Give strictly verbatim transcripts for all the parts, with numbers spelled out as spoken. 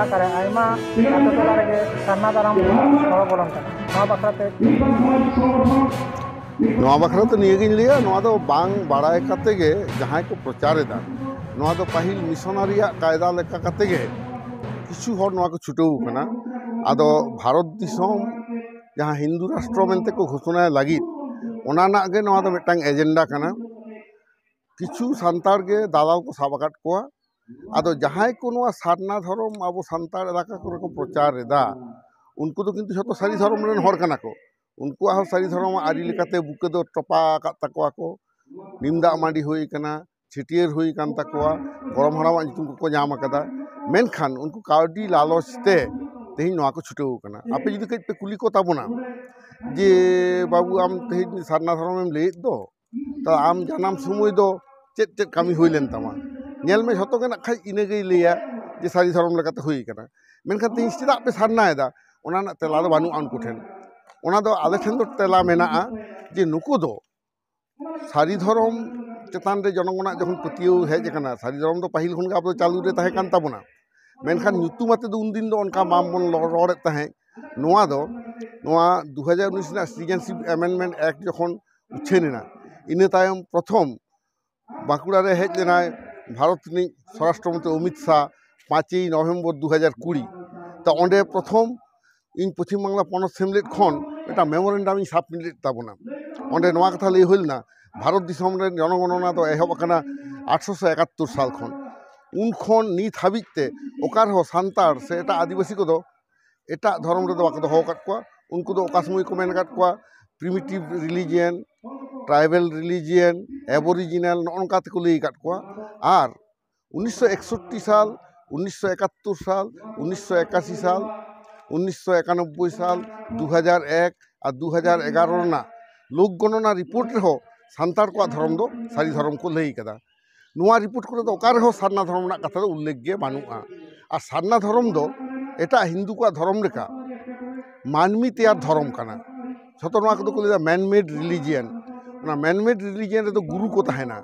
ᱚᱠᱟᱨᱮ ᱟᱭᱢᱟ ᱟᱛᱳ ᱴᱚᱞᱟ ᱨᱮᱜᱮ ᱥᱟᱨᱱᱟ ᱫᱷᱚᱨᱚᱢ ᱦᱚᱲ ᱵᱚᱞᱚᱱ ᱠᱟᱱᱟ᱾ ᱱᱚᱣᱟ ᱵᱟᱠᱷᱨᱟ ᱛᱮ ᱱᱚᱣᱟ ᱵᱟᱠᱷᱨᱟ ᱛᱮ ᱱᱤᱭᱟᱹᱜᱤᱧ ᱞᱟᱹᱭᱟ, ᱱᱚᱣᱟ ᱫᱚ ᱵᱟᱝ ᱵᱟᱲᱟᱭ ᱠᱟᱛᱮ ᱜᱮ ᱡᱟᱦᱟᱸᱭ ᱠᱚ ᱯᱨᱚᱪᱟᱨ ᱮᱫᱟ, ᱱᱚᱣᱟ ᱫᱚ ᱯᱟᱹᱦᱤᱞ ᱢᱤᱥᱚᱱᱟᱨᱤᱭᱟᱜ ᱠᱟᱭᱫᱟ ᱞᱮᱠᱟ ᱠᱟᱛᱮ ᱜᱮ ᱠᱤᱪᱷᱩ ᱦᱚᱲ ᱱᱚᱣᱟ ᱠᱚ ᱪᱷᱩᱴᱟᱹᱣ ᱠᱟᱱᱟ᱾ ᱟᱫᱚ ᱵᱷᱟᱨᱚᱛ ᱫᱤᱥᱚᱢ ᱡᱟᱦᱟᱸ ᱦᱤᱱᱫᱩ ᱨᱟᱥᱴᱨᱚ ᱢᱮᱱᱛᱮ ᱠᱚ ᱜᱷᱳᱥᱚᱱᱟᱭ ᱞᱟᱹᱜᱤᱫ, ᱚᱱᱟ ᱨᱮᱱᱟᱜ ᱜᱮ ᱱᱚᱣᱟ ᱫᱚ ᱢᱤᱫᱴᱟᱝ ᱮᱡᱮᱱᱰᱟ ᱠᱟᱱᱟ᱾ ᱠᱤᱪᱷᱩ ᱥᱟᱱᱛᱟᱲ ᱜᱮ ᱫᱟᱞᱟᱞ ᱠᱚ ᱥᱟᱵ ᱟᱠᱟᱫ ᱠᱚᱣᱟ᱾ ᱟᱫᱚ ᱡᱟᱦᱟᱸᱭ ᱠᱚ ᱱᱚᱣᱟ ᱥᱟᱨᱱᱟ ᱫᱷᱚᱨᱚᱢ ᱟᱵᱚ ᱥᱟᱱᱛᱟᱲ ᱮᱞᱟᱠᱟ ᱠᱚᱨᱮ ᱠᱚ ᱯᱨᱚᱪᱟᱨ ᱮᱫᱟ, ᱩᱱᱠᱩ ᱫᱚ ᱠᱤᱱᱛᱩ ᱡᱷᱚᱛᱚ ᱥᱟᱹᱨᱤ ᱫᱷᱚᱨᱚᱢ ᱨᱮᱱ ᱦᱚᱲ ᱠᱟᱱᱟ ᱠᱚ᱾ ᱩᱱᱠᱩᱣᱟᱜ ᱦᱚᱸ ᱥᱟᱹᱨᱤ ᱫᱷᱚᱨᱚᱢ ᱟᱹᱨᱤ ᱞᱮᱠᱟᱛᱮ ᱵᱩᱠᱟᱹ ᱫᱚ ᱛᱚᱯᱟ ᱟᱠᱟᱫ ᱛᱟᱠᱚᱣᱟ ᱠᱚ, ᱱᱤᱢ ᱫᱟᱜ ᱢᱟᱹᱰᱤ ᱦᱩᱭ ᱟᱠᱟᱱᱟ, ᱪᱷᱟᱹᱴᱭᱟᱹᱨ ᱦᱩᱭ ᱟᱠᱟᱱ ᱛᱟᱠᱚᱣᱟ, ᱜᱚᱲᱚᱢ ᱦᱟᱲᱟᱢᱟᱜ ᱧᱩᱛᱩᱢ ᱠᱚᱠᱚ ᱧᱟᱢ ᱟᱠᱟᱫᱟ᱾ ᱢᱮᱱᱠᱷᱟᱱ ᱩᱱᱠᱩ ᱠᱟᱹᱣᱰᱤ ᱞᱟᱞᱚᱪ ᱛᱮ ᱛᱮᱦᱮᱧ ᱱᱚᱣᱟ ᱠᱚ ᱪᱷᱩᱴᱟᱹᱣ ᱟᱠᱟᱱᱟ᱾ ᱟᱯᱮ ᱡᱩᱫᱤ ᱠᱟᱹᱡ ᱯᱮ ᱠᱩᱞᱤ ᱠᱚ ᱛᱟᱵᱚᱱᱟ ᱡᱮ, "ᱵᱟᱹᱵᱩ, ᱟᱢ ᱛᱮᱦᱮᱧ ᱥᱟᱨᱱᱟ ᱫᱷᱚᱨᱚᱢᱮᱢ ᱞᱟᱹᱭᱮᱫ ᱫᱚ, ᱛᱚ ᱟᱢ ᱡᱟᱱᱟᱢ ᱥᱚᱢᱚᱭ ᱫᱚ ᱪᱮᱫ ᱪᱮᱫ ᱠᱟᱹᱢᱤ ᱦᱩᱭ ᱞᱮᱱ ᱛᱟᱢᱟ?" ᱧᱮᱞ ᱢᱮ, ᱡᱷᱚᱛᱚ ᱜᱮ ᱱᱟᱜ ᱠᱷᱟᱡ ᱤᱱᱟᱹᱜᱮᱭ ᱞᱟᱹᱭᱟ ᱡᱮ ᱥᱟᱹᱨᱤ ᱫᱷᱚᱨᱚᱢ ᱞᱮᱠᱟᱛᱮ ᱦᱩᱭ ᱟᱠᱟᱱᱟ᱾ ᱢᱮᱱᱠᱷᱟᱱ ᱛᱮᱦᱮᱧ ᱪᱮᱫᱟᱜ ᱯᱮ ᱥᱟᱨᱱᱟᱭᱮᱫᱟ, ᱚᱱᱟ ᱨᱮᱱᱟᱜ ᱛᱮᱞᱟ ᱫᱚ ᱵᱟᱹᱱᱩᱜᱼᱟ ᱩᱱᱠᱩ ᱴᱷᱮᱱ᱾ ᱚᱱᱟ ᱫᱚ ᱟᱞᱮ ᱴᱷᱮᱱ ᱫᱚ ᱛᱮᱞᱟ ᱢᱮᱱᱟᱜᱼᱟ ᱡᱮ ᱱᱩᱠᱩ ᱫᱚ ᱥᱟᱹᱨᱤ ᱫᱷᱚᱨᱚᱢ ᱪᱮᱛᱟᱱ ᱨᱮ ᱡᱚᱱᱚᱜᱚᱱᱟᱜ ᱡᱚᱠᱷᱚᱱ ᱯᱟᱹᱛᱭᱟᱹᱣ ᱦᱮᱡ ᱟᱠᱟᱱᱟ, ᱥᱟᱹᱨᱤ ᱫᱷᱚᱨᱚᱢ ᱫᱚ ᱯᱟᱹᱦᱤᱞ ᱠᱷᱚᱱ ᱜᱮ ᱟᱵᱚ ᱫᱚ ᱪᱟᱹᱞᱩ ᱨᱮ ᱛᱟᱦᱮᱸ ᱠᱟᱱ ᱛᱟᱵᱚᱱᱟ, ᱢᱮᱱᱠᱷᱟᱱ ᱧᱩᱛᱩᱢ ᱟᱛᱮ ᱫᱚ ᱩᱱᱫᱤᱱ ᱫᱚ ᱚᱱᱠᱟ ᱵᱟᱝ ᱵᱚᱱ ᱨᱚᱲᱮᱫ ᱛᱟᱦᱮᱸᱫ᱾ ᱱᱚᱣᱟ ᱫᱚ, ᱱᱚᱣᱟ ᱫᱩ ᱦᱟᱡᱟᱨ ᱩᱱᱤᱥ ᱨᱮᱱᱟᱜ Citizenship Amendment Act ᱡᱚᱠᱷᱚᱱ ᱩᱪᱷᱟᱹᱱ ᱮᱱᱟ, ᱤᱱᱟᱹ ᱛᱟᱭᱚᱢ ᱯᱨᱚᱛᱷᱚᱢ ᱵᱟᱸᱠᱩᱲᱟ ᱨᱮ ᱦᱮᱡ ᱞᱮᱱᱟᱭ ᱵᱷᱟᱨᱚᱛ ᱨᱤᱱᱤᱡ ᱥᱚᱨᱟᱥᱴᱨᱚ ᱢᱚᱱᱛᱨᱤ ᱚᱢᱤᱛ ᱥᱟᱦ ᱯᱟᱸᱪᱮᱭ ᱱᱚᱵᱷᱮᱢᱵᱚᱨ ᱫᱩ ᱦᱟᱡᱟᱨ ᱠᱩᱲᱤ᱾ ᱛᱚ ᱚᱸᱰᱮ ᱯᱨᱚᱛᱷᱚᱢ ᱤᱧ ᱯᱚᱪᱷᱤᱢ ᱵᱟᱝᱞᱟ ᱯᱚᱱᱚᱛ ᱥᱮᱢᱞᱮᱫ ᱠᱷᱚᱱ ᱢᱤᱫᱴᱟᱝ memorandum ᱤᱧ submit ᱞᱮᱫ ᱛᱟᱵᱚᱱᱟ᱾ ᱚᱸᱰᱮ ᱱᱚᱣᱟ ᱠᱟᱛᱷᱟ ᱞᱟᱹᱭ ᱦᱩᱭ ᱞᱮᱱᱟ, ᱵᱷᱟᱨᱚᱛ ᱫᱤᱥᱚᱢ ᱨᱮ ᱡᱚᱱᱚᱜᱚᱱᱚᱱᱟ ᱫᱚ ᱮᱦᱚᱵ ᱟᱠᱟᱱᱟ ᱟᱴᱷᱨᱚᱥᱚ ᱮᱠᱟᱛᱛᱳᱨ ᱥᱟᱞ ᱠᱷᱚᱱ᱾ ᱩᱱ ᱠᱷᱚᱱ ᱱᱤᱛ ᱦᱟᱹᱵᱤᱡ ᱛᱮ ᱚᱠᱟ ᱨᱮᱦᱚᱸ ᱥᱟᱱᱛᱟᱲ ᱥᱮ ᱮᱴᱟᱜ ᱟᱹᱫᱤᱵᱟᱹᱥᱤ ᱠᱚᱫᱚ ᱮᱴᱟᱜ ᱫᱷᱚᱨᱚᱢ ᱨᱮᱫᱚ ᱵᱟᱠᱚ ᱫᱚᱦᱚ ᱟᱠᱟᱫ ᱠᱚᱣᱟ᱾ ᱩᱱᱠᱩ ᱫᱚ ᱚᱠᱟ ᱥᱚᱢᱚᱭ ᱠᱚ ᱢᱮᱱ ᱟᱠᱟᱫ ᱠᱚᱣᱟ primitive religion, tribal religion, aboriginal, ᱱᱚᱜᱼᱚ ᱱᱚᱝᱠᱟ ᱛᱮᱠᱚ ᱞᱟᱹᱭ ᱟᱠᱟᱫ ᱠᱚᱣᱟ᱾ ᱟᱨ ᱩᱱᱤᱥᱥᱚ ᱮᱠᱥᱚᱴᱴᱤ ᱥᱟᱞ, ᱩᱱᱤᱥᱥᱚ ᱮᱠᱟᱛᱛᱳᱨ ᱥᱟᱞ, ᱩᱱᱤᱥᱥᱚ ᱮᱠᱟᱥᱤ ᱥᱟᱞ, ᱩᱱᱤᱥᱥᱚ ᱮᱠᱟᱱᱚᱵᱵᱳᱭ ᱥᱟᱞ, ᱫᱩ ᱦᱟᱡᱟᱨ ᱮᱠ ᱟᱨ ᱫᱩ ᱦᱟᱡᱟᱨ ᱮᱜᱟᱨᱚ ᱨᱮᱱᱟᱜ ᱞᱳᱠ ᱜᱚᱱᱚᱱᱟ report ᱨᱮᱦᱚᱸ ᱥᱟᱱᱛᱟᱲ ᱠᱚᱣᱟᱜ ᱫᱷᱚᱨᱚᱢ ᱫᱚ ᱥᱟᱹᱨᱤ ᱫᱷᱚᱨᱚᱢ ᱠᱚ ᱞᱟᱹᱭ ᱟᱠᱟᱫᱟ᱾ ᱱᱚᱣᱟ report ᱠᱚᱨᱮ ᱫᱚ ᱚᱠᱟ ᱨᱮᱦᱚᱸ ᱥᱟᱨᱱᱟ ᱫᱷᱚᱨᱚᱢ ᱨᱮᱱᱟᱜ ᱠᱟᱛᱷᱟ ᱫᱚ ᱩᱞᱞᱮᱠᱷ ᱜᱮ ᱵᱟᱹᱱᱩᱜᱼᱟ᱾ ᱟᱨ ᱥᱟᱨᱱᱟ ᱫᱷᱚᱨᱚᱢ ᱫᱚ ᱮᱴᱟᱜ ᱦᱤᱱᱫᱩ ᱠᱚᱣᱟᱜ ᱫᱷᱚᱨᱚᱢ ᱞᱮᱠᱟ ᱢᱟᱹᱱᱢᱤ ᱛᱮᱭᱟᱨ ᱫᱷᱚᱨᱚᱢ ᱠᱟᱱᱟ᱾ ᱡᱷᱚᱛᱚ ᱱᱚᱣᱟ ᱠᱚᱫᱚ ᱠᱚ ᱞᱟᱹᱭᱫᱟ man made religion᱾ ᱚᱱᱟ man made religion ᱨᱮᱫᱚ ᱜᱩᱨᱩ ᱠᱚ ᱛᱟᱦᱮᱱᱟ,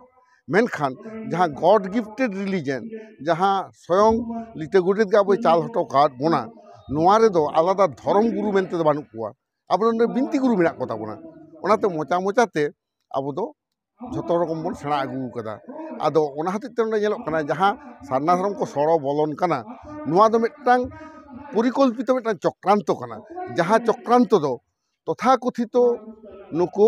ᱢᱮᱱᱠᱷᱟᱱ ᱡᱟᱦᱟᱸ God gifted religion, ᱡᱟᱦᱟᱸ ᱥᱚᱭᱚᱝ ᱞᱤᱴᱟᱹ ᱜᱚᱰᱮᱛ ᱜᱮ ᱟᱵᱚᱭ ᱪᱟᱞ ᱦᱚᱴᱚ ᱠᱟᱫ ᱵᱚᱱᱟ, ᱱᱚᱣᱟ ᱨᱮᱫᱚ ᱟᱞᱟᱫᱟ ᱫᱷᱚᱨᱚᱢ ᱜᱩᱨᱩ ᱢᱮᱱᱛᱮ ᱫᱚ ᱵᱟᱹᱱᱩᱜ ᱠᱚᱣᱟ᱾ ᱟᱵᱚ ᱱᱚᱰᱮ ᱵᱤᱱᱛᱤ ᱜᱩᱨᱩ ᱢᱮᱱᱟᱜ ᱠᱚᱛᱟ ᱵᱚᱱᱟ᱾ ᱚᱱᱟᱛᱮ ᱢᱚᱪᱟ ᱢᱚᱪᱟᱛᱮ ᱟᱵᱚ ᱫᱚ ᱡᱷᱚᱛᱚ ᱨᱚᱠᱚᱢ ᱵᱚᱱ ᱥᱮᱬᱟ ᱟᱹᱜᱩ ᱠᱟᱫᱟ᱾ ᱟᱫᱚ ᱚᱱᱟ ᱦᱚᱛᱮᱡ ᱛᱮ ᱱᱚᱰᱮ ᱧᱮᱞᱚᱜ ᱠᱟᱱᱟ, ᱡᱟᱦᱟᱸ ᱥᱟᱨᱱᱟ ᱫᱷᱚᱨᱚᱢ ᱠᱚ ᱥᱚᱲᱚ ᱵᱚᱞᱚᱱ ᱠᱟᱱᱟ, ᱱᱚᱣᱟ ᱫᱚ ᱢᱤᱫᱴᱟᱝ ᱯᱚᱨᱤᱠᱚᱞᱯᱤᱛᱚ ᱢᱤᱫᱴᱟᱝ ᱪᱚᱠᱨᱟᱱᱛᱚ ᱠᱟᱱᱟ᱾ ᱡᱟᱦᱟᱸ ᱪᱚᱠᱨᱟᱱᱛᱚ ᱫᱚ ᱛᱚᱛᱷᱟᱠᱚᱛᱷᱤᱛᱚ ᱱᱩᱠᱩ,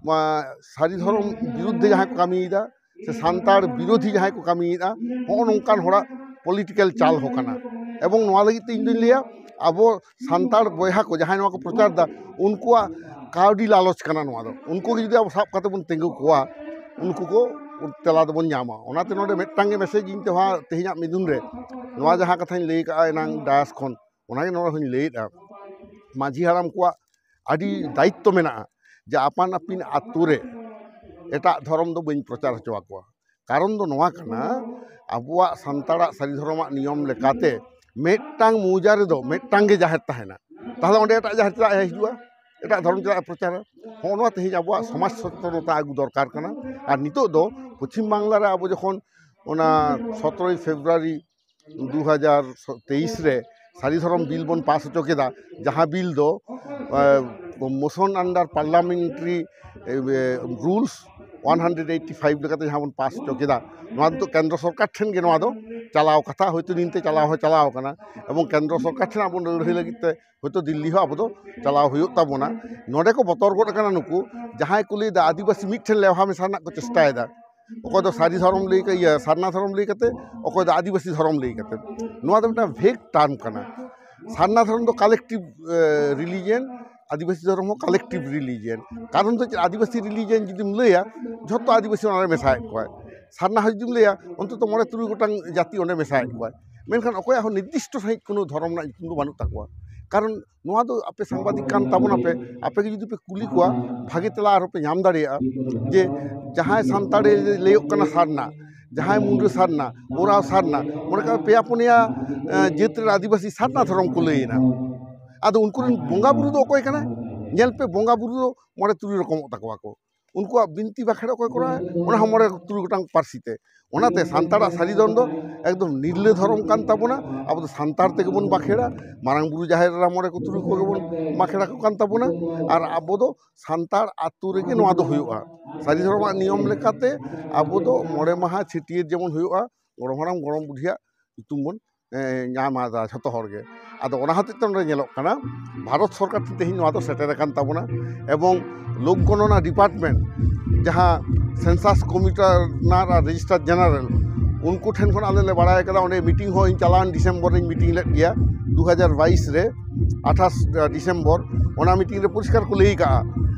ᱟ, ᱥᱟᱹᱨᱤ ᱫᱷᱚᱨᱚᱢ ᱵᱤᱨᱩᱫᱽᱫᱷᱮ ᱡᱟᱦᱟᱸᱭ ᱠᱚ ᱠᱟᱹᱢᱤᱭᱮᱫᱟ, ᱥᱮ ᱥᱟᱱᱛᱟᱲ ᱵᱤᱨᱳᱫᱷᱤ ᱡᱟᱦᱟᱸᱭ ᱠᱚ ᱠᱟᱹᱢᱤᱭᱮᱫᱟ, ᱦᱚᱸᱜᱼᱚ ᱱᱚᱝᱠᱟᱱ ᱦᱚᱲᱟᱜ ᱯᱚᱞᱤᱴᱤᱠᱮᱞ ᱪᱟᱞ ᱦᱚᱸ ᱠᱟᱱᱟ᱾ ᱮᱵᱚᱝ ᱱᱚᱣᱟ ᱞᱟᱹᱜᱤᱫ ᱛᱮ ᱤᱧ ᱫᱩᱧ ᱞᱟᱹᱭᱟ, ᱟᱵᱚ ᱥᱟᱱᱛᱟᱲ ᱵᱚᱭᱦᱟ ᱠᱚ ᱡᱟᱦᱟᱸᱭ ᱱᱚᱣᱟ ᱠᱚ ᱯᱨᱚᱪᱟᱨ ᱫᱟ, ᱩᱱᱠᱩᱣᱟᱜ ᱠᱟᱹᱣᱰᱤ ᱞᱟᱞᱚᱪ ᱠᱟᱱᱟ ᱱᱚᱣᱟ ᱫᱚ᱾ ᱩᱱᱠᱩ ᱜᱮ ᱡᱩᱫᱤ ᱟᱵᱚ ᱥᱟᱵ ᱠᱟᱛᱮ ᱵᱚᱱ ᱛᱤᱸᱜᱩ ᱠᱚᱣᱟ, ᱩᱱᱠᱩ ᱠᱚ ᱛᱮᱞᱟ ᱫᱚᱵᱚᱱ ᱧᱟᱢᱟ᱾ ᱚᱱᱟᱛᱮ ᱱᱚᱰᱮ ᱢᱤᱫᱴᱟᱝ ᱜᱮ ᱢᱮᱥᱮᱡᱽ ᱤᱧ ᱛᱮᱦᱚᱸ ᱛᱮᱦᱮᱧᱟᱜ ᱢᱤᱫᱩᱱ ᱨᱮ ᱱᱚᱣᱟ ᱡᱟᱦᱟᱸ ᱠᱟᱛᱷᱟᱧ ᱞᱟᱹᱭ ᱠᱟᱜᱼᱟ ᱮᱱᱟᱝ ᱰᱟᱭᱟᱥ ᱠᱷᱚᱱ, ᱚᱱᱟᱜᱮ ᱱᱚᱰᱮ ᱦᱚᱸᱧ ᱞᱟᱹᱭᱮᱫᱼᱟ, ᱢᱟᱹᱡᱷᱤ ᱦᱟᱲᱟᱢ ᱠᱚᱣᱟᱜ ᱟᱹᱰᱤ ᱫᱟᱭᱤᱛᱛᱚ ᱢᱮᱱᱟᱜᱼᱟ ᱡᱮ ᱟᱯᱟᱱ ᱟᱹᱯᱤᱱ ᱟᱹᱛᱩ ᱨᱮ ᱮᱴᱟᱜ ᱫᱷᱚᱨᱚᱢ ᱫᱚ ᱵᱟᱹᱧ ᱯᱨᱚᱪᱟᱨ ᱦᱚᱪᱚ ᱟᱠᱚᱣᱟ᱾ ᱠᱟᱨᱚᱱ ᱫᱚ ᱱᱚᱣᱟ ᱠᱟᱱᱟ, ᱟᱵᱚᱣᱟᱜ ᱥᱟᱱᱛᱟᱲᱟᱜ ᱥᱟᱹᱨᱤ ᱫᱷᱚᱨᱚᱢᱟᱜ ᱱᱤᱭᱚᱢ ᱞᱮᱠᱟᱛᱮ ᱢᱤᱫᱴᱟᱝ ᱢᱚᱣᱡᱟ ᱨᱮᱫᱚ ᱢᱤᱫᱴᱟᱝ ᱜᱮ ᱡᱟᱦᱮᱨ ᱛᱟᱦᱮᱱᱟ᱾ ᱛᱟᱦᱚᱞᱮ ᱚᱸᱰᱮ ᱮᱴᱟᱜ ᱡᱟᱦᱮᱨ ᱪᱮᱫᱟᱜ ᱮ ᱦᱤᱡᱩᱜᱼᱟ? ᱮᱴᱟᱜ ᱫᱷᱚᱨᱚᱢ ᱪᱮᱫᱟᱜ ᱮ ᱯᱨᱚᱪᱟᱨᱟ? ᱦᱚᱸᱜᱼᱚ ᱱᱚᱣᱟ ᱛᱮᱦᱮᱧ ᱟᱵᱚᱣᱟᱜ ᱥᱚᱢᱟᱡᱽ ᱥᱚᱪᱮᱛᱚᱱᱚᱛᱟ ᱟᱹᱜᱩ ᱫᱚᱨᱠᱟᱨ ᱠᱟᱱᱟ᱾ ᱟᱨ ᱱᱤᱛᱚᱜ ᱫᱚ ᱯᱚᱪᱷᱤᱢ ᱵᱟᱝᱞᱟ ᱨᱮ ᱟᱵᱚ ᱡᱚᱠᱷᱚᱱ ᱚᱱᱟ ᱥᱚᱛᱨᱚᱭ ᱯᱷᱮᱵᱽᱨᱩᱣᱟᱨᱤ ᱫᱩ ᱦᱟᱡᱟᱨ ᱛᱮᱭᱤᱥ ᱨᱮ ᱥᱟᱹᱨᱤ ᱫᱷᱚᱨᱚᱢ ᱵᱤᱞ ᱵᱚᱱ ᱯᱟᱥ ᱦᱚᱪᱚ ᱠᱮᱫᱟ, ᱡᱟᱦᱟᱸ ᱵᱤᱞ ᱫᱚ, ᱮ, motion under parliamentary, ᱮ, rules one hundred eighty five ᱞᱮᱠᱟᱛᱮ ᱡᱟᱦᱟᱸ ᱵᱚᱱ ᱯᱟᱥ ᱦᱚᱪᱚ ᱠᱮᱫᱟ, ᱱᱚᱣᱟ ᱱᱤᱛᱚᱜ ᱠᱮᱱᱫᱨᱚ ᱥᱚᱨᱠᱟᱨ ᱴᱷᱮᱱ ᱜᱮ ᱱᱚᱣᱟ ᱫᱚ ᱪᱟᱞᱟᱣ ᱠᱟᱛᱷᱟ, ᱦᱚᱭᱛᱳ ᱱᱤᱛᱮ ᱪᱟᱞᱟᱣ ᱦᱚᱸ ᱪᱟᱞᱟᱣ ᱟᱠᱟᱱᱟ, ᱮᱵᱚᱝ ᱠᱮᱱᱫᱨᱚ ᱥᱚᱨᱠᱟᱨ ᱴᱷᱮᱱ ᱟᱵᱚ ᱞᱟᱹᱲᱦᱟᱹᱭ ᱞᱟᱹᱜᱤᱫ ᱛᱮ ᱦᱚᱭᱛᱳ ᱫᱤᱞᱞᱤ ᱦᱚᱸ ᱟᱵᱚ ᱫᱚ ᱪᱟᱞᱟᱣ ᱦᱩᱭᱩᱜ ᱛᱟᱵᱚᱱᱟ᱾ ᱱᱚᱰᱮ ᱠᱚ ᱵᱚᱛᱚᱨ ᱜᱚᱫ ᱟᱠᱟᱱᱟ ᱱᱩᱠᱩ ᱡᱟᱦᱟᱸᱭ ᱠᱚ ᱞᱟᱹᱭᱫᱟ ᱟᱹᱫᱤᱵᱟᱹᱥᱤ ᱢᱤᱫ ᱴᱷᱮᱱ ᱞᱮᱣᱦᱟ ᱢᱮᱥᱟ ᱨᱮᱱᱟᱜ ᱠᱚ ᱪᱮᱥᱴᱟᱭᱮᱫᱟ᱾ ᱚᱠᱚᱭ ᱫᱚ ᱥᱟᱹᱨᱤ ᱫᱷᱚᱨᱚᱢ ᱞᱟᱹᱭ ᱠᱟ-, ᱤᱭᱟᱹ, ᱥᱟᱨᱱᱟ ᱫᱷᱚᱨᱚᱢ ᱞᱟᱹᱭ ᱠᱟᱛᱮ, ᱚᱠᱚᱭ ᱫᱚ ᱟᱹᱫᱤᱵᱟᱹᱥᱤ ᱫᱷᱚᱨᱚᱢ ᱞᱟᱹᱭ ᱠᱟᱛᱮ᱾ ᱱᱚᱣᱟ ᱫᱚ ᱢᱤᱫᱴᱟᱝ ᱵᱷᱮᱜᱽ ᱴᱟᱨᱢ ᱠᱟᱱᱟ᱾ ᱥᱟᱨᱱᱟ ᱫᱷᱚᱨᱚᱢ ᱫᱚ ᱠᱟᱞᱮᱠᱴᱤᱵᱷ, ᱮ, ᱨᱤᱞᱤᱡᱤᱭᱟᱱ, ᱟᱹᱫᱤᱵᱟᱹᱥᱤ ᱫᱷᱚᱨᱚᱢ ᱦᱚᱸ ᱠᱟᱞᱮᱠᱴᱤᱵᱷ ᱨᱤᱞᱤᱡᱤᱭᱟᱱ᱾ ᱠᱟᱨᱚᱱ ᱫᱚ ᱪᱮᱫ? ᱟᱹᱫᱤᱵᱟᱹᱥᱤ ᱨᱤᱞᱤᱡᱤᱭᱟᱱ ᱡᱩᱫᱤᱢ ᱞᱟᱹᱭᱟ, ᱡᱷᱚᱛᱚ ᱟᱹᱫᱤᱵᱟᱹᱥᱤ ᱚᱱᱟᱨᱮ ᱢᱮᱥᱟᱭᱮᱫ ᱠᱚᱣᱟᱭ᱾ ᱥᱟᱨᱱᱟ ᱦᱚᱸ ᱡᱩᱫᱤᱢ ᱞᱟᱹᱭᱟ, ᱚᱱᱛᱚᱛᱚ ᱢᱚᱬᱮ ᱛᱩᱨᱩᱭ ᱜᱚᱴᱟᱝ ᱡᱟᱹᱛᱤ ᱚᱸᱰᱮ ᱢᱮᱥᱟᱭᱮᱫ ᱠᱚᱣᱟᱭ᱾ ᱢᱮᱱᱠᱷᱟᱱ ᱚᱠᱚᱭᱟᱜ ᱦᱚᱸ ᱱᱤᱨᱫᱤᱥᱴᱚ ᱥᱟᱺᱦᱤᱡ ᱠᱳᱱᱳ ᱫᱷᱚᱨᱚᱢ ᱨᱮᱱᱟᱜ ᱧᱩᱛᱩᱢ ᱫᱚ ᱵᱟᱹᱱᱩᱜ ᱛᱟᱠᱚᱣᱟ᱾ ᱠᱟᱨᱚᱱ ᱱᱚᱣᱟ ᱫᱚ ᱟᱯᱮ ᱥᱟᱝᱵᱟᱫᱤᱠ ᱠᱟᱱ ᱛᱟᱵᱚᱱᱟᱯᱮ, ᱟᱯᱮ ᱜᱮ ᱡᱩᱫᱤ ᱯᱮ ᱠᱩᱞᱤ ᱠᱚᱣᱟ, ᱵᱷᱟᱜᱮ ᱛᱮᱞᱟ ᱟᱨᱦᱚᱸ ᱯᱮ ᱧᱟᱢ ᱫᱟᱲᱮᱭᱟᱜᱼᱟ᱾ ᱡᱮ ᱡᱟᱦᱟᱸᱭ ᱥᱟᱱᱛᱟᱲᱮ ᱞᱟᱹᱭᱚᱜ ᱠᱟᱱᱟ ᱥᱟᱨᱱᱟ, ᱡᱟᱦᱟᱸᱭ ᱢᱩᱱᱰᱟᱹ ᱥᱟᱨᱱᱟ, ᱳᱨᱟᱣ ᱥᱟᱨᱱᱟ, ᱢᱚᱱᱮ ᱠᱟᱜ ᱢᱮ ᱯᱮᱭᱟ ᱯᱩᱱᱭᱟ, ᱮ, ᱡᱟᱹᱛ ᱨᱮᱱ ᱟᱹᱫᱤᱵᱟᱹᱥᱤ ᱥᱟᱨᱱᱟ ᱫᱷᱚᱨᱚᱢ ᱠᱚ ᱞᱟᱹᱭᱮᱱᱟ᱾ ᱟᱫᱚ ᱩᱱᱠᱩ ᱨᱮᱱ ᱵᱚᱸᱜᱟ ᱵᱩᱨᱩ ᱫᱚ ᱚᱠᱚᱭ ᱠᱟᱱᱟ? ᱧᱮᱞ ᱯᱮ, ᱵᱚᱸᱜᱟ ᱵᱩᱨᱩ ᱫᱚ ᱢᱚᱬᱮ ᱛᱩᱨᱩᱭ ᱨᱚᱠᱚᱢᱚᱜ ᱛᱟᱠᱚᱣᱟ ᱠᱚ᱾ ᱩᱱᱠᱩᱣᱟᱜ ᱵᱤᱱᱛᱤ ᱵᱟᱠᱷᱮᱲ ᱚᱠᱚᱭ ᱠᱚᱨᱟᱣᱟ? ᱚᱱᱟ ᱦᱚᱸ ᱢᱚᱬᱮ ᱛᱩᱨᱩᱭ ᱜᱚᱴᱟᱝ ᱯᱟᱹᱨᱥᱤ ᱛᱮ᱾ ᱚᱱᱟᱛᱮ ᱥᱟᱱᱛᱟᱲᱟᱜ ᱥᱟᱹᱨᱤ ᱫᱷᱚᱨᱚᱢ ᱫᱚ ᱮᱠᱫᱚᱢ ᱱᱤᱨᱞᱟᱹ ᱫᱷᱚᱨᱚᱢ ᱠᱟᱱ ᱛᱟᱵᱚᱱᱟ᱾ ᱟᱵᱚ ᱫᱚ ᱥᱟᱱᱛᱟᱲ ᱛᱮᱜᱮ ᱵᱚᱱ ᱵᱟᱠᱷᱮᱲᱟ᱾ ᱢᱟᱨᱟᱝ ᱵᱩᱨᱩ, ᱡᱟᱦᱮᱨ ᱮᱨᱟ, ᱢᱚᱬᱮ ᱠᱚ ᱛᱩᱨᱩᱭ ᱠᱚᱜᱮ ᱵᱚᱱ ᱵᱟᱠᱷᱮᱲᱟ ᱠᱚ ᱠᱟᱱ ᱛᱟᱵᱚᱱᱟ᱾ ᱟᱨ ᱟᱵᱚ ᱫᱚ ᱥᱟᱱᱛᱟᱲ ᱟᱹᱛᱩ ᱨᱮᱜᱮ ᱱᱚᱣᱟ ᱫᱚ ᱦᱩᱭᱩᱜᱼᱟ᱾ ᱥᱟᱹᱨᱤ ᱫᱷᱚᱨᱚᱢᱟᱜ ᱱᱤᱭᱚᱢ ᱞᱮᱠᱟᱛᱮ ᱟᱵᱚ ᱫᱚ ᱢᱚᱬᱮ ᱢᱟᱦᱟ ᱪᱷᱟᱹᱴᱭᱟᱹᱨ ᱡᱮᱢᱚᱱ ᱦᱩᱭᱩᱜᱼᱟ, ᱜᱚᱲᱚᱢ ᱦᱟᱲᱟᱢ ᱜᱚᱲᱚᱢ ᱵᱩᱰᱷᱤᱭᱟᱜ ᱧᱩᱛᱩᱢ ᱵᱚᱱ, ᱮ, ᱧᱟᱢ ᱮᱫᱟ ᱡᱷᱚᱛᱚ ᱦᱚᱲ ᱜᱮ᱾ ᱟᱫᱚ ᱚᱱᱟ ᱦᱚᱛᱮᱡ ᱛᱮ ᱱᱚᱰᱮ ᱧᱮᱞᱚᱜ ᱠᱟᱱᱟ, ᱵᱷᱟᱨᱚᱛ ᱥᱚᱨᱠᱟᱨ ᱴᱷᱮᱱ ᱛᱮᱦᱮᱧ ᱱᱚᱣᱟ ᱫᱚ ᱥᱮᱴᱮᱨ ᱟᱠᱟᱱ ᱛᱟᱵᱚᱱᱟ᱾ ᱮᱵᱚᱝ ᱞᱳᱠ ᱜᱚᱱᱚᱱᱟ ᱰᱤᱯᱟᱨᱴᱢᱮᱱᱴ, ᱡᱟᱦᱟᱸ ᱥᱮᱱᱥᱟᱥ ᱠᱚᱢᱤᱥᱚᱱᱟᱨ ᱟᱨ ᱨᱮᱡᱤᱥᱴᱟᱨ ᱡᱮᱱᱟᱨᱮᱞ, ᱩᱱᱠᱩ ᱴᱷᱮᱱ ᱠᱷᱚᱱ ᱟᱞᱮ ᱞᱮ ᱵᱟᱲᱟᱭ ᱠᱟᱫᱟ᱾ ᱚᱸᱰᱮ ᱢᱤᱴᱤᱝ ᱦᱚᱸ ᱤᱧ ᱪᱟᱞᱟᱣᱮᱱ ᱰᱤᱥᱮᱢᱵᱚᱨ ᱨᱤᱧ ᱢᱤᱴᱤᱝ ᱞᱮᱫ ᱜᱮᱭᱟ, ᱫᱩ ᱦᱟᱡᱟᱨ ᱵᱟᱭᱤᱥ ᱨᱮ, ᱟᱴᱷᱟᱥ ᱰᱤᱥᱮᱢᱵᱚᱨ᱾ ᱚᱱᱟ ᱢᱤᱴᱤᱝ ᱨᱮ ᱯᱚᱨᱤᱥᱠᱟᱨ ᱠᱚ ᱞᱟᱹᱭ ᱠᱟᱜᱼᱟ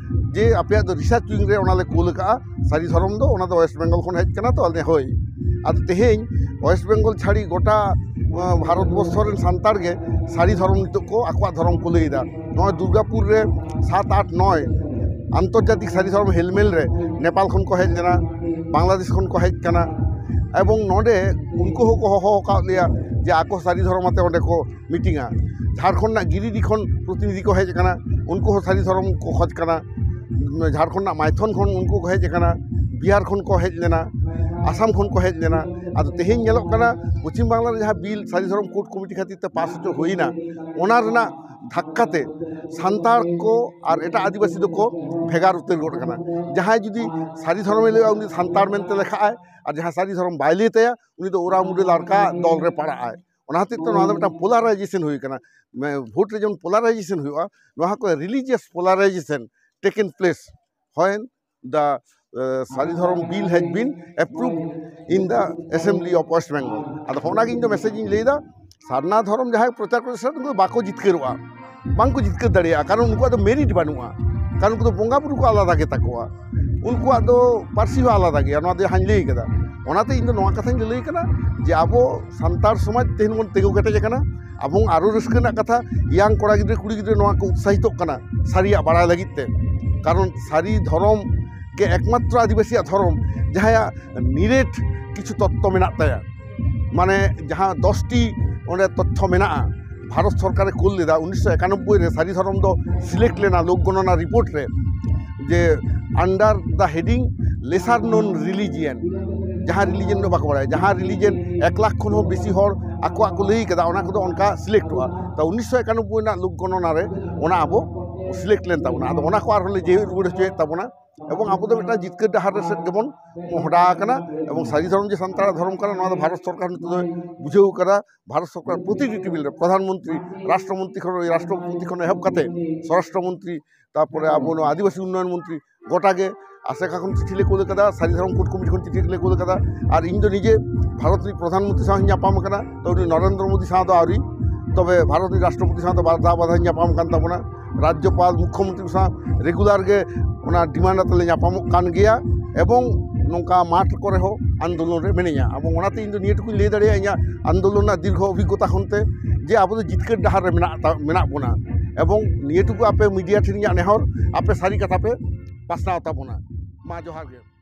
ᱡᱮ ᱟᱯᱮᱭᱟᱜ ᱫᱚ ᱨᱤᱥᱟᱨᱪ ᱣᱤᱝ ᱨᱮ ᱚᱱᱟ ᱞᱮ ᱠᱩᱞ ᱠᱟᱜᱼᱟ, ᱥᱟᱹᱨᱤ ᱫᱷᱚᱨᱚᱢ ᱫᱚ ᱚᱱᱟ ᱫᱚ ᱳᱭᱮᱥᱴ ᱵᱮᱝᱜᱚᱞ ᱠᱷᱚᱱ ᱦᱮᱡ ᱠᱟᱱᱟ᱾ ᱛᱚ ᱟᱞᱮ ᱦᱳᱭ᱾ ᱟᱫᱚ ᱛᱮᱦᱮᱧ ᱳᱭᱮᱥᱴ ᱵᱮᱝᱜᱚᱞ ᱪᱷᱟᱹᱲᱤ ᱜᱚᱴᱟ, ᱟᱸ, ᱵᱷᱟᱨᱚᱛ ᱵᱚᱨᱥᱚ ᱨᱮᱱ ᱥᱟᱱᱛᱟᱲ ᱜᱮ ᱥᱟᱹᱨᱤ ᱫᱷᱚᱨᱚᱢ ᱱᱤᱛᱚᱜ ᱠᱚ ᱟᱠᱚᱣᱟᱜ ᱫᱷᱚᱨᱚᱢ ᱠᱚ ᱞᱟᱹᱭ ᱮᱫᱟ᱾ ᱱᱚᱜᱼᱚᱭ ᱫᱩᱨᱜᱟᱯᱩᱨ ᱨᱮ ᱥᱟᱛ, ᱟᱴ, ᱱᱚᱭ ᱟᱱᱛᱚᱨᱡᱟᱛᱤᱠ ᱥᱟᱹᱨᱤ ᱫᱷᱚᱨᱚᱢ ᱦᱮᱞᱢᱮᱞ ᱨᱮ ᱱᱮᱯᱟᱞ ᱠᱷᱚᱱ ᱠᱚ ᱦᱮᱡ ᱞᱮᱱᱟ, ᱵᱟᱝᱞᱟᱫᱮᱥ ᱠᱷᱚᱱ ᱠᱚ ᱦᱮᱡ ᱠᱟᱱᱟ᱾ ᱮᱵᱚᱝ ᱱᱚᱰᱮ ᱩᱱᱠᱩ ᱦᱚᱸᱠᱚ ᱦᱚᱦᱚ ᱟᱠᱟᱫ ᱞᱮᱭᱟ ᱡᱮ ᱟᱠᱚ ᱥᱟᱹᱨᱤ ᱫᱷᱚᱨᱚᱢ ᱟᱛᱮ ᱚᱸᱰᱮ ᱠᱚ ᱢᱤᱴᱤᱝᱟ᱾ ᱡᱷᱟᱲᱠᱷᱚᱸᱰ ᱨᱮᱱᱟᱜ ᱜᱤᱨᱤᱰᱤ ᱠᱷᱚᱱ ᱯᱨᱚᱛᱤᱱᱤᱫᱷᱤ ᱠᱚ ᱦᱮᱡ ᱟᱠᱟᱱᱟ, ᱩᱱᱠᱩ ᱦᱚᱸ ᱥᱟᱹᱨᱤ ᱫᱷᱚᱨᱚᱢ ᱠᱚ ᱠᱷᱚᱡᱽ ᱠᱟᱱᱟ᱾ ᱡᱷᱟᱲᱠᱷᱚᱸᱰ ᱨᱮᱱᱟᱜ ᱢᱟᱭᱛᱷᱚᱱ ᱠᱷᱚᱱ ᱩᱱᱠᱩ ᱠᱚ ᱦᱮᱡ ᱟᱠᱟᱱᱟ, ᱵᱤᱦᱟᱨ ᱠᱷᱚᱱ ᱠᱚ ᱦᱮᱡ ᱞᱮᱱᱟ, ᱟᱥᱟᱢ ᱠᱷᱚᱱ ᱠᱚ ᱦᱮᱡ ᱞᱮᱱᱟ᱾ ᱟᱫᱚ ᱛᱮᱦᱮᱧ ᱧᱮᱞᱚᱜ ᱠᱟᱱᱟ, ᱯᱚᱪᱷᱤᱢ ᱵᱟᱝᱞᱟ ᱨᱮ ᱡᱟᱦᱟᱸ ᱵᱤᱞ ᱥᱟᱹᱨᱤ ᱫᱷᱚᱨᱚᱢ ᱠᱳᱰ ᱠᱚᱢᱤᱴᱤ ᱠᱷᱟᱹᱛᱤᱨ ᱛᱮ ᱯᱟᱥ ᱦᱚᱪᱚ ᱦᱩᱭᱱᱟ, ᱚᱱᱟ ᱨᱮᱱᱟᱜ ᱫᱷᱟᱠᱠᱟ ᱛᱮ ᱥᱟᱱᱛᱟᱲ ᱠᱚ ᱟᱨ ᱮᱴᱟᱜ ᱟᱹᱫᱤᱵᱟᱹᱥᱤ ᱫᱚᱠᱚ ᱵᱷᱮᱜᱟᱨ ᱩᱛᱟᱹᱨ ᱜᱚᱫ ᱟᱠᱟᱱᱟ᱾ ᱡᱟᱦᱟᱸᱭ ᱡᱩᱫᱤ ᱥᱟᱹᱨᱤ ᱫᱷᱚᱨᱚᱢᱮ ᱞᱟᱹᱭᱟ, ᱩᱱᱤ ᱥᱟᱱᱛᱟᱲ ᱢᱮᱱᱛᱮ ᱞᱮᱠᱷᱟᱜᱼᱟᱭ, ᱟᱨ ᱡᱟᱦᱟᱸᱭ ᱥᱟᱹᱨᱤ ᱫᱷᱚᱨᱚᱢ ᱵᱟᱭ ᱞᱟᱹᱭ ᱛᱟᱭᱟ, ᱩᱱᱤ ᱫᱚ ᱳᱨᱟ ᱢᱩᱰᱟᱹ ᱞᱟᱲᱠᱟ ᱫᱚᱞ ᱨᱮ ᱯᱟᱲᱟᱜᱼᱟᱭ᱾ ᱚᱱᱟ ᱦᱚᱛᱮᱡ ᱛᱮ ᱱᱚᱣᱟ ᱫᱚ ᱢᱤᱫᱴᱟᱝ ᱯᱳᱞᱟᱨᱟᱭᱡᱮᱥᱚᱱ ᱦᱩᱭ ᱠᱟᱱᱟ᱾ ᱢᱮ-, ᱵᱷᱳᱴ ᱨᱮ ᱡᱮᱢᱚᱱ ᱯᱳᱞᱟᱨᱟᱭᱡᱮᱥᱚᱱ ᱦᱩᱭᱩᱜᱼᱟ, ᱱᱚᱣᱟ ᱠᱚ religious polarization taken place when the, uh, ᱥᱟᱹᱨᱤ ᱫᱷᱚᱨᱚᱢ bill has been approved in the Assembly of West Bengal. ᱟᱫᱚ ᱚᱱᱟ ᱜᱮ ᱤᱧ ᱫᱚ ᱢᱮᱥᱮᱡᱽ ᱤᱧ ᱞᱟᱹᱭᱫᱟ, ᱥᱟᱨᱱᱟ ᱫᱷᱚᱨᱚᱢ ᱡᱟᱦᱟᱸᱭ ᱯᱨᱚᱪᱟᱨ ᱯᱨᱚᱥᱟᱨ, ᱩᱱᱠᱩ ᱫᱚ ᱵᱟᱠᱚ ᱡᱤᱛᱠᱟᱹᱨᱚᱜᱼᱟ, ᱵᱟᱝᱠᱚ ᱡᱤᱛᱠᱟᱹᱨ ᱫᱟᱲᱮᱭᱟᱜᱼᱟ᱾ ᱠᱟᱨᱚᱱ ᱩᱱᱠᱩᱣᱟᱜ ᱫᱚ ᱢᱮᱨᱤᱴ ᱵᱟᱹᱱᱩᱜᱼᱟ, ᱠᱟᱨᱚᱱ ᱩᱱᱠᱩ ᱫᱚ ᱵᱚᱸᱜᱟ ᱵᱩᱨᱩ ᱠᱚ ᱟᱞᱟᱫᱟ ᱜᱮᱛᱟ ᱠᱚᱣᱟ, ᱩᱱᱠᱩᱣᱟᱜ ᱫᱚ ᱯᱟᱹᱨᱥᱤ ᱦᱚᱸ ᱟᱞᱟᱫᱟ ᱜᱮᱭᱟ᱾ ᱱᱚᱣᱟ ᱫᱚ ᱡᱟᱦᱟᱸᱧ ᱞᱟᱹᱭ ᱠᱟᱫᱟ, ᱚᱱᱟᱛᱮ ᱤᱧ ᱫᱚ ᱱᱚᱣᱟ ᱠᱟᱛᱷᱟᱧ ᱞᱟᱹᱞᱟᱹᱭ ᱠᱟᱱᱟ ᱡᱮ ᱟᱵᱚ ᱥᱟᱱᱛᱟᱲ ᱥᱚᱢᱟᱡᱽ ᱛᱮᱦᱮᱧ ᱵᱚᱱ ᱛᱤᱸᱜᱩ ᱠᱮᱴᱮᱡ ᱟᱠᱟᱱᱟ᱾ ᱮᱵᱚᱝ ᱟᱨᱚ ᱨᱟᱹᱥᱠᱟᱹ ᱨᱮᱱᱟᱜ ᱠᱟᱛᱷᱟ, ᱤᱭᱟᱝ ᱠᱚᱲᱟ ᱜᱤᱫᱽᱨᱟᱹ ᱠᱩᱲᱤ ᱜᱤᱫᱽᱨᱟᱹ ᱱᱚᱣᱟ ᱠᱚ ᱩᱛᱥᱟᱦᱤᱛᱚᱜ ᱠᱟᱱᱟ ᱥᱟᱹᱨᱤᱭᱟᱜ ᱵᱟᱲᱟᱭ ᱞᱟᱹᱜᱤᱫ ᱛᱮ, ᱠᱟᱨᱚᱱ ᱥᱟᱹᱨᱤ ᱫᱷᱚᱨᱚᱢ ᱜᱮ ᱮᱠᱢᱟᱛᱨᱚ ᱟᱹᱫᱤᱵᱟᱹᱥᱤᱭᱟᱜ ᱫᱷᱚᱨᱚᱢ, ᱡᱟᱦᱟᱸᱭᱟᱜ ᱱᱤᱨᱮᱴ ᱠᱤᱪᱷᱩ ᱛᱚᱛᱛᱚ ᱢᱮᱱᱟᱜ ᱛᱟᱭᱟ᱾ ᱢᱟᱱᱮ ᱡᱟᱦᱟᱸ ᱫᱚᱥᱴᱤ ᱚᱸᱰᱮ ᱛᱚᱛᱛᱷᱚ ᱢᱮᱱᱟᱜᱼᱟ, ᱵᱷᱟᱨᱚᱛ ᱥᱚᱨᱠᱟᱨᱮ ᱠᱳᱞ ᱞᱮᱫᱟ ᱩᱱᱤᱥᱥᱚ ᱮᱠᱟᱱᱚᱵᱵᱳᱭ ᱨᱮ, ᱥᱟᱹᱨᱤ ᱫᱷᱚᱨᱚᱢ ᱫᱚ ᱥᱤᱞᱮᱠᱴ ᱞᱮᱱᱟ ᱞᱳᱠ ᱜᱚᱱᱚᱱᱟ ᱨᱤᱯᱳᱨᱴ ᱨᱮ᱾ ᱡᱮ under the heading lesser known religion, ᱡᱟᱦᱟᱸ ᱨᱤᱞᱤᱡᱤᱭᱚᱱ ᱫᱚ ᱵᱟᱠᱚ ᱵᱟᱲᱟᱭᱟ, ᱡᱟᱦᱟᱸ ᱨᱤᱞᱤᱡᱤᱭᱚᱱ ᱮᱠ ᱞᱟᱠᱷ ᱠᱷᱚᱱ ᱦᱚᱸ ᱵᱮᱥᱤ ᱦᱚᱲ ᱟᱠᱚᱣᱟᱜ ᱠᱚ ᱞᱟᱹᱭ ᱠᱟᱫᱟ, ᱚᱱᱟ ᱠᱚᱫᱚ ᱚᱱᱠᱟ ᱥᱤᱞᱮᱠᱴᱚᱜᱼᱟ᱾ ᱛᱚ ᱩᱱᱤᱥᱥᱚ ᱮᱠᱟᱱᱚᱵᱵᱳᱭ ᱨᱮᱱᱟᱜ ᱞᱳᱠ ᱜᱚᱱᱚᱱᱟ ᱨᱮ ᱚᱱᱟ ᱟᱵᱚ ᱥᱤᱞᱮᱠᱴ ᱞᱮᱱ ᱛᱟᱵᱚᱱᱟ᱾ ᱟᱫᱚ ᱚᱱᱟ ᱠᱚ ᱟᱨᱦᱚᱸ ᱞᱮ ᱡᱮᱣᱮᱫ ᱨᱩᱣᱟᱹᱲ ᱦᱚᱪᱚᱭᱮᱫ ᱛᱟᱵᱚᱱᱟ᱾ ᱮᱵᱚᱝ ᱟᱵᱚ ᱫᱚ ᱢᱤᱫᱴᱟᱝ ᱡᱤᱛᱠᱟᱹᱨ ᱰᱟᱦᱟᱨ ᱨᱮ ᱥᱮᱫ ᱜᱮᱵᱚᱱ ᱢᱚᱦᱰᱟ ᱟᱠᱟᱱᱟ᱾ ᱮᱵᱚᱝ ᱥᱟᱹᱨᱤ ᱫᱷᱚᱨᱚᱢ ᱡᱮ ᱥᱟᱱᱛᱟᱲᱟᱜ ᱫᱷᱚᱨᱚᱢ ᱠᱟᱱᱟ, ᱱᱚᱣᱟ ᱫᱚ ᱵᱷᱟᱨᱚᱛ ᱥᱚᱨᱠᱟᱨ ᱱᱤᱛᱚᱜ ᱫᱚᱭ ᱵᱩᱡᱷᱟᱹᱣ ᱠᱟᱫᱟ᱾ ᱵᱷᱟᱨᱚᱛ ᱥᱚᱨᱠᱟᱨ ᱯᱨᱚᱛᱤᱴᱤ ᱴᱮᱵᱤᱞ ᱨᱮ ᱯᱨᱚᱫᱷᱟᱱ ᱢᱚᱱᱛᱨᱤ, ᱨᱟᱥᱴᱨᱚ ᱢᱚᱱᱛᱨᱤ ᱠᱷᱚᱱ, ᱨᱟᱥᱴᱨᱚᱯᱚᱛᱤ ᱠᱷᱚᱱ ᱮᱦᱚᱵ ᱠᱟᱛᱮ ᱥᱚᱨᱟᱥᱴᱨᱚ ᱢᱚᱱᱛᱨᱤ, ᱛᱟᱨᱯᱚᱨᱮ ᱟᱵᱚ ᱱᱚᱣᱟ ᱟᱹᱫᱤᱵᱟᱹᱥᱤ ᱩᱱᱱᱚᱭᱚᱱ ᱢᱚᱱᱛᱨᱤ, ᱜᱚᱴᱟ ᱜᱮ ᱟᱥᱮᱠᱟ ᱠᱷᱚᱱ ᱪᱤᱴᱷᱤ ᱞᱮ ᱠᱩᱞ ᱠᱟᱫᱟ, ᱥᱟᱹᱨᱤ ᱫᱷᱚᱨᱚᱢ ᱠᱳᱰ ᱠᱚᱢᱤᱴᱤ ᱠᱷᱚᱱ ᱪᱤᱴᱷᱤ ᱞᱮ ᱠᱩᱞ ᱠᱟᱫᱟ᱾ ᱟᱨ ᱤᱧ ᱫᱚ ᱱᱤᱡᱮ ᱵᱷᱟᱨᱚᱛ ᱨᱤᱱᱤᱡ ᱯᱨᱚᱫᱷᱟᱱ ᱢᱚᱱᱛᱨᱤ ᱥᱟᱶ ᱦᱚᱸᱧ ᱧᱟᱯᱟᱢ ᱟᱠᱟᱱᱟ, ᱛᱚ ᱩᱱᱤ ᱱᱚᱨᱮᱱᱫᱨᱚ ᱢᱳᱫᱤ ᱥᱟᱶ ᱫᱚ ᱟᱹᱣᱨᱤ᱾ ᱛᱚᱵᱮ ᱵᱷᱟᱨᱚᱛ ᱨᱤᱱᱤᱡ ᱨᱟᱥᱴᱨᱚᱯᱚᱛᱤ ᱥᱟᱶ ᱫᱚ ᱵᱟᱨ ᱫᱷᱟᱣ ᱵᱟᱨ ᱫᱷᱟᱣ ᱧᱟᱯᱟᱢ ᱟᱠᱟᱱ ᱛᱟᱵᱚᱱᱟ᱾ ᱨᱟᱡᱽᱡᱚᱯᱟᱞ, ᱢᱩᱠᱠᱷᱚᱢᱚᱱᱛᱨᱤ ᱠᱚ ᱥᱟᱶ ᱨᱮᱜᱩᱞᱟᱨ ᱜᱮ ᱚᱱᱟ ᱰᱤᱢᱟᱱᱰ ᱟᱛᱮ ᱞᱮ ᱧᱟᱯᱟᱢᱚᱜ ᱠᱟᱱ ᱜᱮᱭᱟ᱾ ᱮᱵᱚᱝ ᱱᱚᱝᱠᱟ ᱢᱟᱴᱷ ᱠᱚᱨᱮ ᱦᱚᱸ ᱟᱱᱫᱳᱞᱚᱱ ᱨᱮ ᱢᱤᱱᱟᱹᱧᱟ᱾ ᱮᱵᱚᱝ ᱚᱱᱟᱛᱮ ᱤᱧ ᱫᱚ ᱱᱤᱭᱟᱹ ᱴᱩᱠᱩᱧ ᱞᱟᱹᱭ ᱫᱟᱲᱮᱭᱟᱜᱼᱟ, ᱤᱧᱟᱹᱜ ᱟᱱᱫᱳᱞᱚᱱ ᱨᱮᱱᱟᱜ ᱫᱤᱨᱜᱷᱚ ᱚᱵᱷᱤᱜᱽᱜᱚᱛᱟ ᱠᱷᱚᱱ ᱛᱮ, ᱡᱮ ᱟᱵᱚ ᱫᱚ ᱡᱤᱛᱠᱟᱹᱨ ᱰᱟᱦᱟᱨ ᱨᱮ ᱢᱮᱱᱟᱜ ᱛᱟ-, ᱢᱮᱱᱟᱜ ᱵᱚᱱᱟ᱾ ᱮᱵᱚᱝ ᱱᱤᱭᱟᱹ ᱴᱩᱠᱩ ᱟᱯᱮ ᱢᱤᱰᱤᱭᱟ ᱴᱷᱮᱱ ᱤᱧᱟᱹᱜ ᱱᱮᱦᱚᱨ, ᱟᱯᱮ ᱥᱟᱹᱨᱤ ᱠᱟᱛᱷᱟ ᱯᱮ ᱯᱟᱥᱱᱟᱣ ᱛᱟᱵᱚᱱᱟ᱾ ᱢᱟ ᱡᱚᱦᱟᱨ ᱜᱮ᱾